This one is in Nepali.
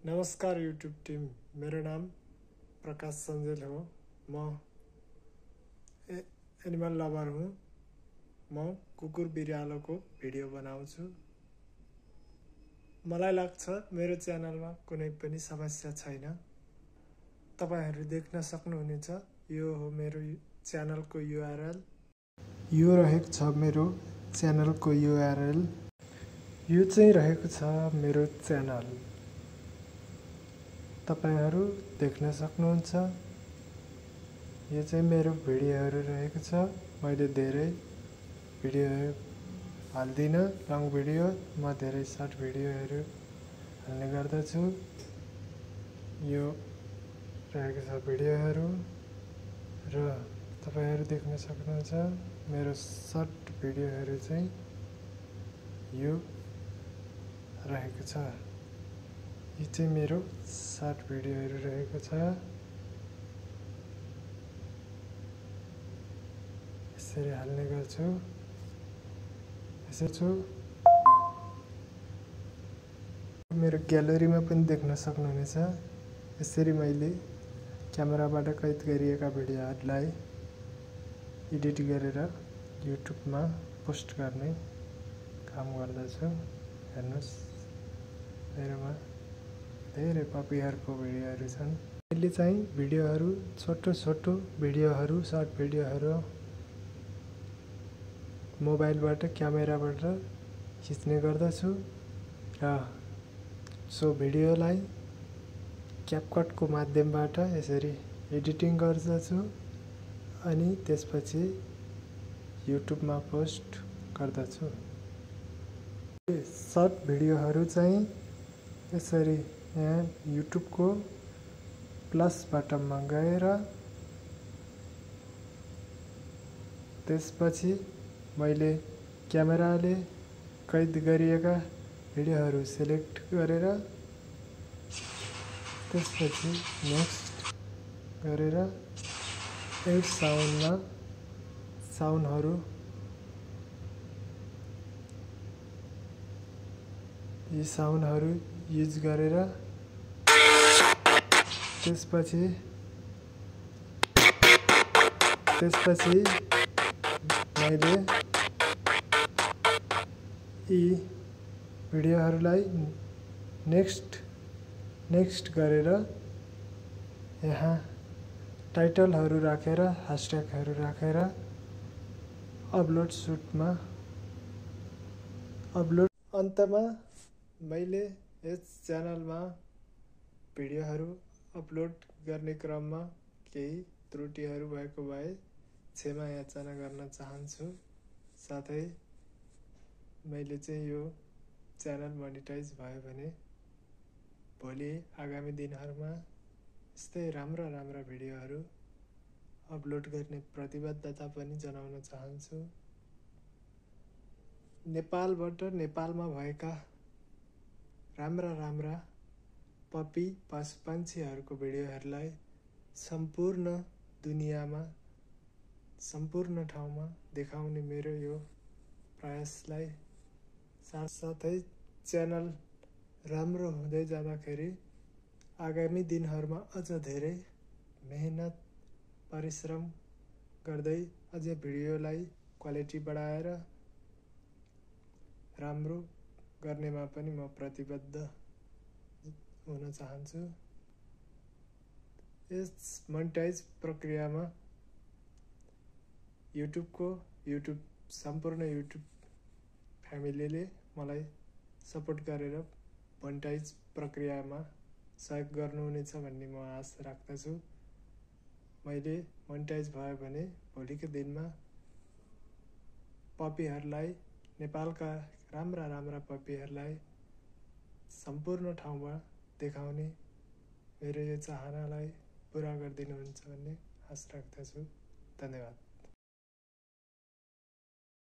नमस्कार यूट्यूब टीम, मेरो नाम प्रकाश सञ्जेल हो। म एनिमल लभर हुँ। म कुकुर बिरालोको भिडियो बनाउँछु। मलाई लाग्छ मेरो च्यानलमा कुनै पनि समस्या छैन। तपाईहरु देख्न सक्नुहुनेछ, यो हो मेरो च्यानलको URL। यो रहेको छ मेरो च्यानलको URL। यो चाहिँ रहेको छ मेरो च्यानल। तपाईहरु देख्न सक्नुहुन्छ। यो चाहिँ मेरो भिडियोहरु रहेको छ। मैले धेरै भिडियोहरु हाल्दिन, लङ भिडियो। म धेरै सर्ट भिडियोहरु हाल्ने गर्दछु। यो रहेको छ भिडियोहरु र तपाईहरु देख्न सक्नुहुन्छ मेरो सर्ट भिडियोहरु चाहिँ यो रहेको छ। यो चाहिँ मेरो सर्ट भिडियोहरु रहेको छ। यसरी हाल्ने गर्छु। यसो मेरो ग्यालरीमा पनि देख्न सक्नुहुनेछ। यसरी मैले क्यामेराबाट कैद गरिएका भिडियोहरुलाई एडिट गरेर युट्युबमा पोस्ट गर्ने काम गर्दछु। हेर्नुस्, मेरोमा धेरै पपीहरुको भिडियोहरु छन्। अहिले चाहिँ भिडियोहरु छोटो भिडियोहरु, सर्ट भिडियोहरु मोबाइलबाट, क्यामेराबाट खिच्ने गर्दछु र सो भिडियोलाई क्यापकटको माध्यमबाट यसरी एडिटिङ गर्दछु अनि त्यसपछि युट्युबमा पोस्ट गर्दछु। सर्ट भिडियोहरु चाहिँ यसरी यहाँ युट्युबको प्लस बटनमा गएर त्यसपछि मैले क्यामेराले कैद गरिएका भिडियोहरु सिलेक्ट गरेर त्यसपछि नेक्स्ट गरेर एड साउन्डमा साउन्डहरु यी साउन्डहरु युज गरेर त्यसपछि मैले यी भिडियोहरुलाई नेक्स्ट गरेर यहाँ टाइटलहरु राखेर ह्याशट्यागहरु राखेर अपलोड सुटमा अपलोड। अन्तमा मैले यस च्यानलमा भिडियोहरु अपलोड गर्ने क्रममा केही त्रुटिहरु भएको भए क्षमा याचना गर्न चाहन्छु। साथै मैले चाहिँ यो च्यानल मोनेटाइज भयो भने भोलि आगामी दिनहरुमा यस्तै राम्रा भिडियोहरु अपलोड गर्ने प्रतिबद्धता पनि जनाउन चाहन्छु। नेपालबाट, नेपालमा भएका राम्रा पपी पशुपन्छीहरुको भिडियोहरुलाई सम्पूर्ण दुनियामा, सम्पूर्ण ठाउँमा देखाउने मेरो यो प्रयासलाई साथसाथै च्यानल राम्रो हुँदै जाँदाखेरि आगामी दिनहरुमा अझ धेरै मेहनत परिश्रम गर्दै अझ भिडियोलाई क्वालिटी बढाएर राम्रो गर्नेमा पनि म प्रतिबद्ध हुन चाहन्छु। यस मोनेटाइज प्रक्रियामा युट्युब सम्पूर्ण युट्युब फ्यामिलीले मलाई सपोर्ट गरेर मोनेटाइज प्रक्रियामा सहयोग गर्नुहुनेछ भन्ने म आशा राख्दछु। मैले मोनेटाइज भयो भने भोलिको दिनमा पपीहरुलाई, नेपालका राम्रा पपीहरुलाई सम्पूर्ण ठाउँमा देखाउने मेरो यो चाहनालाई पूरा गरिदिनुहुन्छ भन्ने आशा राख्दछु। धन्यवाद।